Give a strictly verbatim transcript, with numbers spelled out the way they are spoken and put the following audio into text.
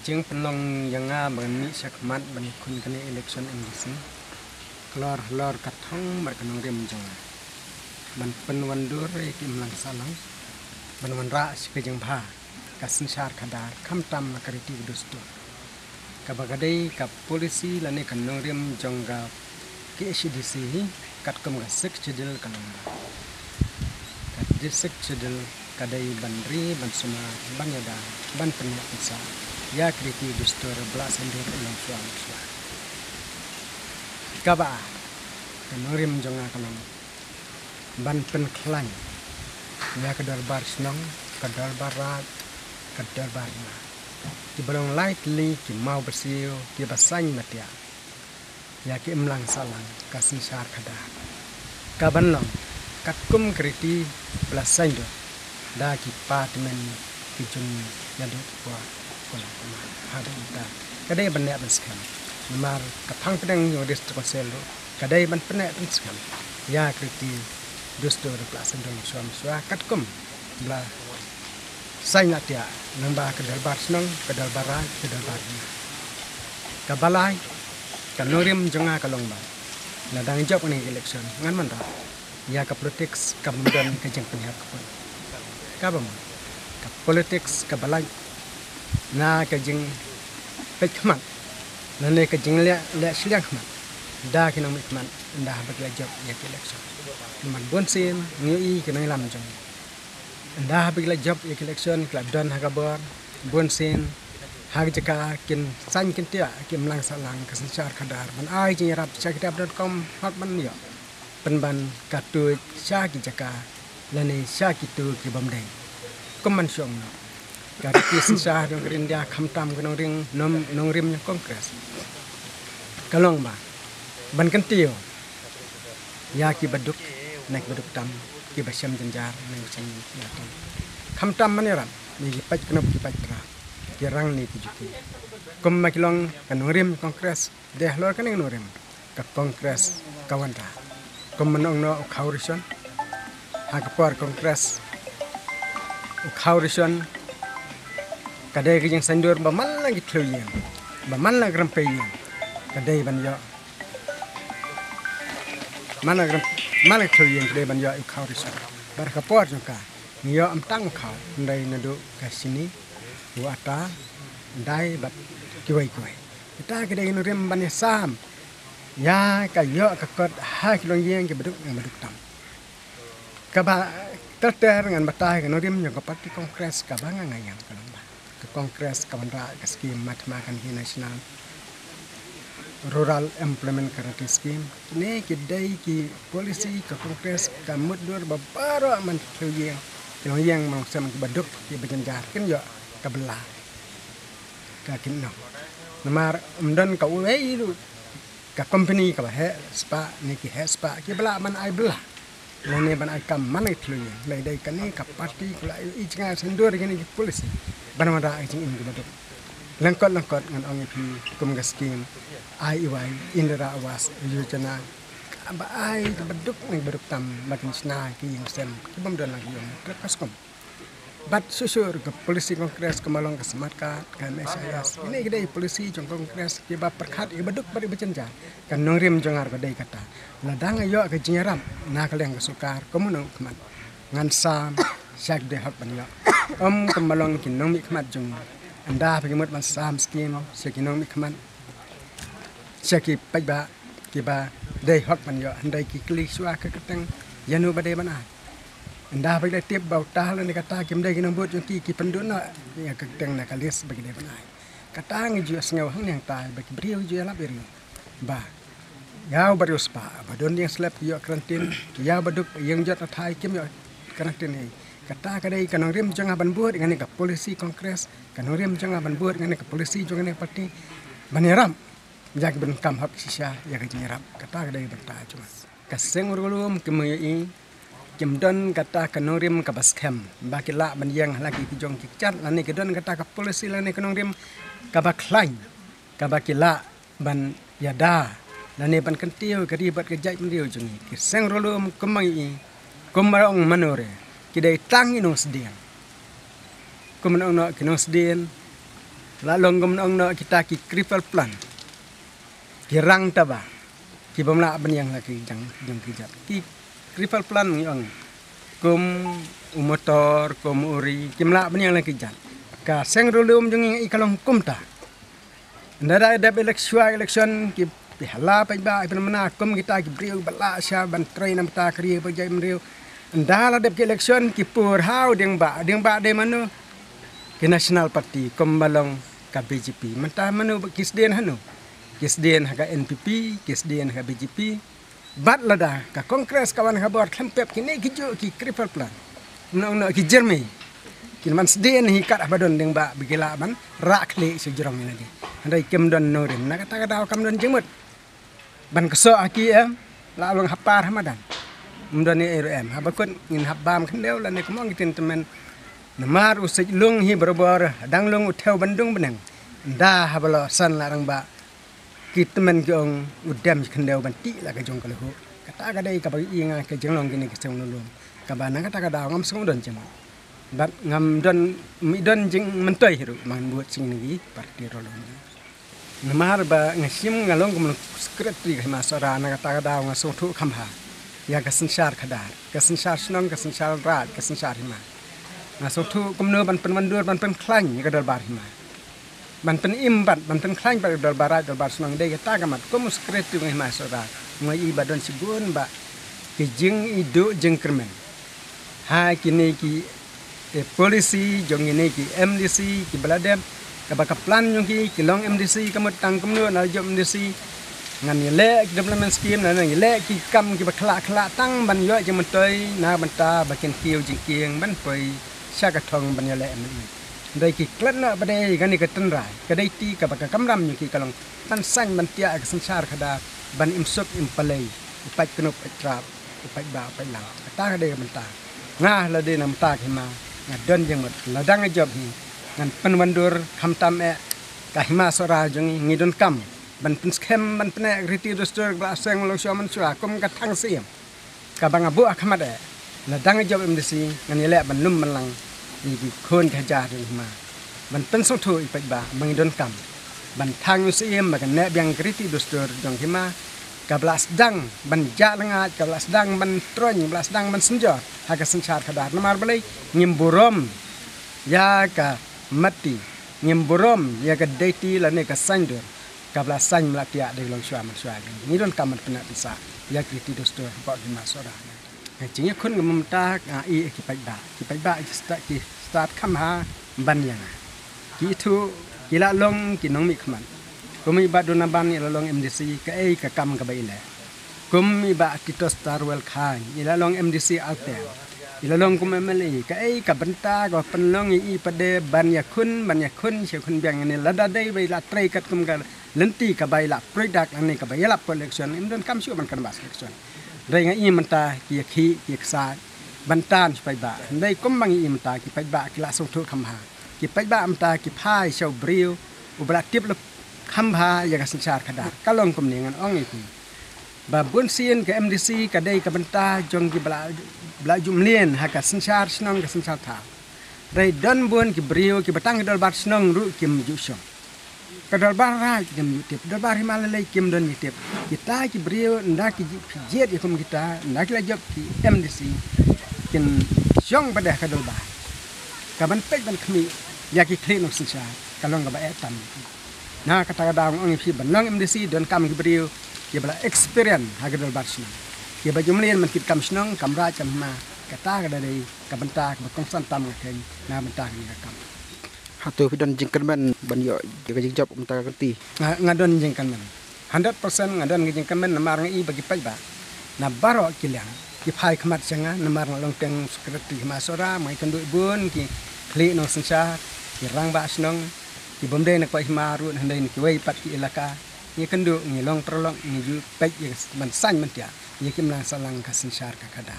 Jingpynlong ïa nga ban mih shakhmat ban khun kane election MDC, klor halor ka thong bad ka nongrim jong nga ban pynwandur ïa ki imlang sahlang, ban wanrah sha ka jingbha ka synshar khadar, khamtam na ka riti ka dustur. Kaba ka dei ka policy lane ka nongrim jong ka KHADC hi, katkum ka Sixth Schedule ka long ba ka Sixth Schedule ka dei ban ri, ban sumar, ban ïada, ban pynïap pynsah ïa ka riti dustur ba la saiñdur i longshuwa longshuwa. Kaba ka nongrim jong nga ka long ban pynkhlaiñ ïa ka dorbar shnong, ka dorbar raid, ka dorbar hima, kiba long lai tylli ki maw basiew kiba saiñ batiah ïa ki imlang sahlang ka synshar khadar, kaban long katkum ka riti ba la saiñdur da ki patmen ki jong ngi naduh ki por. Kumno kumno haba ita ka dei ban neh ban skhem, namar ka thang pdeng jong ka District Council ruh ka dei ban pynneh pynskhem ïa ka riti dustur ba la saiñdur mynshuwa mynshuwa, katkum ba la saiñ batiah lyngba ka dorbar shnong, ka dorbar raid, ka dorbar hima. Kaba lai, ka nongrim jong nga ka long ba lada ngi jop ïa kane ka election, ngan wanrah ïa ka politics kaba ym don ka jingpynhiar kput. Kaba mut ka politics kaba lait na ka jingpeit khmat lane ka jingleh leh shiliang khmat da ki nongmihkhmat ynda haba ki la jop ïa ka election. Namar bunsien ngi ïohi ki nongïalam jong ngi, ynda haba ki la jop ïa ka election, ki la don ha ka bor, bunsien ha ka jaka kin saiñ kin tiah ki imlang sahlang ka synshar khadar ban ai jingïarap sha kita ba donkam hok ban ïoh pynban ka tuid sha ki jaka lane sha kito ki bym dei. Kum ban shong noh, ka riti synshar jong ka ri India, khamtam ka nongrim, nong, nongrim jong Congress, ka long ba ban kyntiew ïa kiba duk na kiba duk tam, kiba shem jynjar na kiba shem jynjar tam, khamtam ban ïarap ïa ki paid kynop ki paid trai, ki rangli ki juki. Kumba ki long ka nongrim Congress, dei halor kane ka nongrim ka Congress ka wanrah. Kum ban ong noh u khaw rishon, ha ka por Congress u khaw rishon ka dei ka jingsaiñdur ba man la ki thliew ïing, ba man la ka rympei ïing ka dei ban ïoh, man la ka rym-, man la ki thliew ïing ka dei ban ïoh u khaw rishon. Bad ha ka por jong ka ngi ïoh ym tang u khaw, hynrei naduh ka shini, u atta, dai bad kiwei kiwei. Kita ki dei ki nongrim ban ïasam ïa ka ïoh ka kot ha ki longïing kiba duk, kiba duk tam. Kaba ter ter ngan batai ka nongrim jong ka party Congress kaba nga nga ïeng ka long ba ka Congress ka wanrah ka skim Mahatma Gandhi National Rural Employment Guarantee Scheme. Kine ki dei ki policy ka Congress ka mutdur ba baroh man ki thliew ïing, ki longïing, man long sem, kiba duk kiba jynjar kin ïoh ka bylla ka kin ïoh. Namar ym don kawei ruh ka company kaba heh spah ne ki heh spah kiba lah ban ai bylla lane ban ai kam man la ki thliew ïing. Hynrei dei kane ka party ka la ïohi jngai saiñdur ïa kine ki policy ban wanrah ka jingim kiba duk. Lyngkot lyngkot ngan ong ïa phi kum ka skim I E Y, Indira Awas Yojana, kaba ai kiba duk ne kiba duk tam ba kin shna ki ïing sem ki bym don la ki ïing, trep ka skum. Bad shuh shuh ruh ka policy Congress kaba long ka Smart Card, ka M H I S. Kine ki dei policy jong Congress kiba pyrkhat ïa kiba duk bad ïa kiba jynjar. Ka nongrim jong nga ruh ka dei kata. Lada nga ïoh ka jingïarap na ka liang ka sorkar kum u nongmihkhmat, ngan sam sha kiba dei hok ban ïoh. Ym kumba long ki nongmihkhmat jong ngi, ynda ba ki mut ban sam skim sha ki nongmihkhmat, sha ki paidbah kiba dei hok ban ïoh, hynrei ki kylli shuwa ka kyrteng ïano ba dei ban ai. Ynda ba ki la tip ba uta lane kata kim dei ki nongbud jong ki, ki pynduh noh ïa ka kyrteng na ka list ba ki dei ban ai. Kata ngi ju sngew hangne hangtai ba ki briew ju ïalap ïa ri ba ïa u ba riewspah ba don ïing slep ki ïoh karantin, ïa u ba duk ïing jot hathai kim ïoh karantin ei. Kata ka dei ka nongrim jong nga ban bud ïa kane ka policy Congress, ka nongrim jong nga ban bud ïa kane ka policy jong kane ka party ban ïarap ïa kiba donkam hok shisha ïa ka jingïarap. Kata ka dei bynta jong nga. Ka seng riewlum kim ïohi, kim don kata ka nongrim kaba skhem ba ki lah ban ïeng ha la ki jong ki kjat, lane ki don kata ka policy lane ka nongrim kaba khlaiñ kaba ki lah ban ïada lane ban kyntiew ïa ka ri bad ka jaitbynriew jong ngi. Ki seng riewlum kim ïohi, kumba ong mano re, ki dei tang ki nongsdien. Kumno noh ki nongsdien, La long kumno ong noh kita ki cripple plant. Ki rang taba. Ki bym lah ban ïeng la ki jong, jong ki jait. Ki cripple plant ngi ong. Kum u motor, kum u ri, kim lah ban ïeng la ki jait. Ka seng ru lum jong ngi i ka long kumta. Nda da dep election, election ki pynhap paidbah, pynmynna kum kita ki briew ba lah sha ban trei na bynta ka ri bad jaitbynriew. Nda la dep ki election ki pur ha u dieng ba, dieng ba dei mano? Ki National Party, kum ba long ka B J P. Mynta mano ba ki sdien hano? Ki sdien ha ka N P P, ki sdien ha ka B J P. Bad lada ka Congress ka wan ha ka bor khlem pep kine ki juh ki cripple plant. Nong nong ki jermi. Kin man sdien hi kat haba don dieng ba ba ki lah ban rah khlieh sha jrong ïa lade. Hynrei kim don nongrim, na kata ka daw kam don jingmut ban ksoh ha ki, em, la long ha par ha madan. Ym don ei ruh, em, haba kut ngin hap bam khyndew lane kumno ki tin tymmen. Namar u seit lung hi barabor, dang lung u thew ban dung bneng. Nda haba la san la rangbah, ki tymmen ki ong u dem khyndew ban tih la ka jong ka lyngngoh. Kata ka dei kaba i nga ka jinglong kine ki seng lum lum. Kaba na kata ka daw ngam sngewdon jingmut. Bad ngam don, ym don jingmyntoi hi ruh ban bud sha kine ki party ro lum. Namar ba nga shim nga long kum u secretary ka Hima Sohra, na kata ka daw nga sngewthuh kham bha ïa ka synshar khadar, ka synshar shnong, ka synshar raid, ka synshar hima. Nga sngewthuh kumno ban pynwandur, ban pynkhlaiñ ïa ka dorbar hima. Ban pynim bad ban pynkhlaiñ bad ka dorbar raid, dorbar shnong, dei kata ka mat kum u secretary ka Hima Sohra. Nga i ba don shibun ba ki jingïaduh jingkyrmen ha kine ki, eh, policy jong kine ki M D C kiba la dep, kaba ka plan jong ki, ki long M D C ka mut tang kumno, na la jop M D C ngan ïaleh ki development scheme, na ngan ïaleh ki kam kiba khlah khlah tang ban ïoh jingmyntoi na bynta ba kin kiew jingkieng ban poi sha ka thong ban ïaleh M L A. Hynrei ki klet noh pat de kane ka tynrai, ka dei ti kaba ka kamram jong ki ka long ban saiñ ban tiah ka synshar khadar, ban im suk im pale, u paid knup, u paid trap, u paidbah, u paidlang. Kata ka dei ka bynta. Nga lada na bynta ka hima nga don jingmut, lada nga jop hi ngan pynwandur, khamtam eh ka Hima Sohra jong ngi, ngi donkam ban pynskhem, ban pyneh ka riti dustur ba la seng long shuwa man shuwa kum ka thang syiem. Kaba nga buh ha khmat eh, lada nga jop M D C ngan ïaleh ban lum ban lang ïa ki khun ki hajar jong hima, ban pynsngewthuh ïa u paidbah ba ngi donkam ban thang ïa u syiem ba kan neh biang ka riti dustur jong hima, kaba la sdang ban jah lyngngoh, kaba la sdang ban troiñ, kaba la sdang ban synjor ha ka synshar khadar. Namar balei? Ngim burom ïa ka matti, ngim burom ïa ka deiti lane ka saiñdur. Kaba la saiñ ba la tiah dei long shuwa man shuwa. Ngi donkam ban pyneh pynsah ïa ki riti dustur hapoh ka Hima Sohra. Nga jingïakhun nga mynta nga ïa ki paidbah, ki paidbah ki stad, ki stad kham bha ban ïa nga. Ki ithuh, ki la long ki nongmihkhmat. Kum i Bah Duna Ban i la long M D C, kaei ka kam kaba i leh? Kum i Bah Titos Tarwel Chyne i la long M D C ar term, i la long kum M L A, kaei ka bynta kaba pynlong ïa i pat de ban ïakhun, ban ïakhun sha khun biang ne? Lada dei ba i la trei katkum ka lynti kaba i la predict lane kaba ïalap election, im donkam shuh ban canvass election. Hynrei nga i mynta ki ïakhih, ki ïaksaid ban tan sha paidbah. Hynrei kumba nga i mynta ki paidbah ki la sngewthuh kham bha. Ki paidbah mynta ki phai sha u briew uba la tip lem kham bha ïa ka synshar khadar. Ka long kumne, ngan ong ïa phi ba bunsien ka M D C ka dei ka bynta jong kiba la, ba la ju mlien ha ka synshar shnong, ka synshar thaw. Hynrei don bun ki briew kiba tang ka dorbar shnong ruh kim ju shong. Ka dorbar raid kim ju tip, dorbar hima lei lei kim don ju tip. Kita ki briew ynda ki jied ïa kum kita, ynda ki la jop ki M D C, kin shong pat de ha ka dorbar. Ka ban peit ban khmih ïa ki khlieh nongsynshar ka long kaba eh tam. Na kata ka daw nga ong ïa phi, ban long M D C donkam ki briew kiba la experience ha ka dorbar shnong, kiba ju mlien ban kit kam shnong, kam raid, kam hima. Kata ka dei ka bynta kaba kongsan tam nga kheiñ na bynta kane ka kam. Hato phi don jingkyrmen ban ïoh ïa ka jingjop mynta ka kynti? Nga, nga don jingkyrmen. Hundred percent nga don ka jingkyrmen namar nga i ba ki paidbah na baroh ki liang ki phai khmat sha nga namar nga long teng secretary Hima Sohra, ma ïakynduh bun ki khlieh nongsynshar, ki rangbah shnong, ki bym dei na ka hima ruh hynrei na kiwei pat ki elaka. Ngi kynduh, ngi long paralok, ngi ju peit ïa ka ban saiñ ban tiah ïa ki imlang sahlang ka synshar ka khadar.